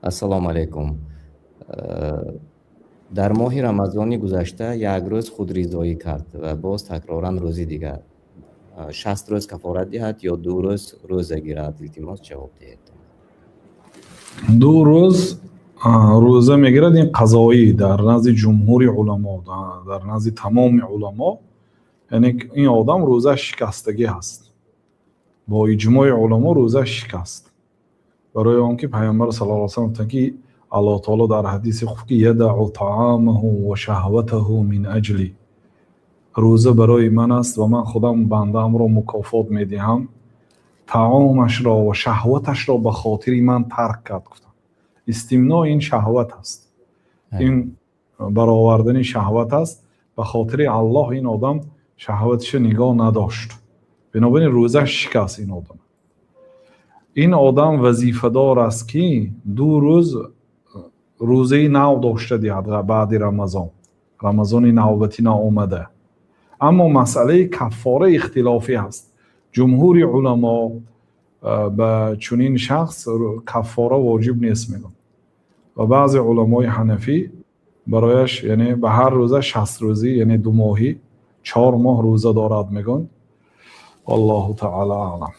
Ассалому алайкум. Дар моҳи Рамазони гузашта як рӯз худризоӣ кард ва боз такроран рӯзи дигар. 60 рӯз каффора диҳад ё 2 рӯз рӯза гирад? Илтимос, ҷавоб диҳед. 2 рӯз рӯза мегирад. Ин қазоӣ дар назди ҷумҳури уламо, дар назди тамоми уламо, яъне ин одам рӯзааш шикастагӣ ҳаст. Бо иҷмои уламо рӯзааш шикаст, барои он ки Пайғамбар саллаллоҳу алайҳи васаллам гуфтанд, ки Аллоҳ таоло дар ҳадиси гуфт, ки يدع طعامه وشهوته من أجلي. Рӯза барои ман аст ва ман худам бандаамро мукофот медиҳам. Таомашро ва шаҳваташро ба хотири ман тарк кард, гуфтанд. Истимно ин шаҳват аст, ин баровардани шаҳват аст. Ба хотири Аллоҳ ин одам шаҳваташо нигоҳ надошт, бинобар ин рӯзаш шикаст. Ин одам вазифадор аст, ки 2 рӯз рӯзаи нав дошта диҳад баъди Рамазон, Рамазони навбатӣ наомада. Аммо масъалаи каффора ихтилофӣ ҳаст. Ҷумҳури уламо ба чунин шахс каффора воҷиб нест мегӯянд ва баъзе уламои ҳанафӣ барояш, яъне ба ҳар рӯза 60 рӯзӣ, яъне 2 моҳӣ, 4 моҳ рӯза дорад мегӯянд. Валлоҳу таъала аълам.